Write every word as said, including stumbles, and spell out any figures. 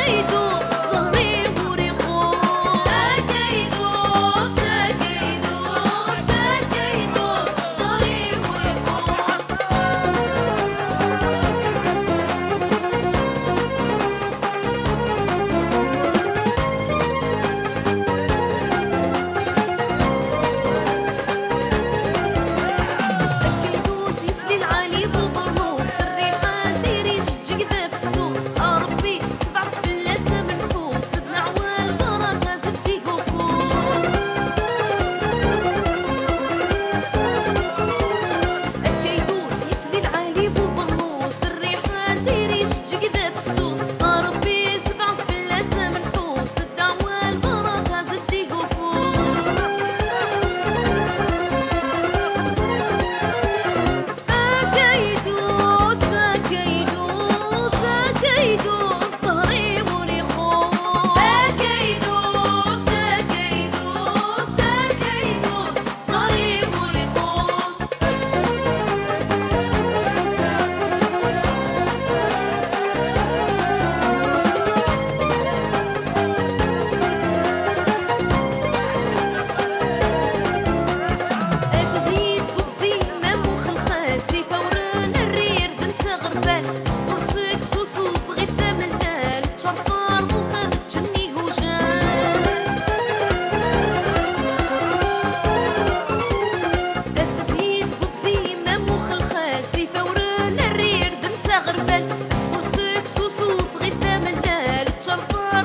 Akaydu, ẓẓher-iw ur ixuṣṣ. Akaydu, akaydu, akaydu, ẓẓher-iw ur ixuṣṣ. Akaydu s yisli lɛali d ubeṛnus, rriḥa n tayri ijeǧǧeg d afessus. A Ṛebbi, sebɛed fell-as amenḥus, d neɛwa lbaraka zeddig ufus. Akaydu s yisli lɛali d ubeṛnus, rriḥa n tayri ijeǧǧeg d afessus. A Ṛebbi, sebɛed fell-as amenḥus, d neɛwa lbaraka zeddig ufus. Akaydus, akaydus, akaydus, ẓẓher-iw ur ixuṣṣ. Akaydus, akaydus, akaydus, ẓẓher-iw ur ixuṣṣ. Akked yid-k ubzim am uxelxas, ifawren rrir d netta ɣerbal, sfurṣek s usufeɣ i tamellal, ččerṭar muxer ččen igujan. Akked yid-k ubzim am uxelxas, ifawren rrir d netta ɣerbal, sfurṣek s usufeɣ i tamellal, ččerṭar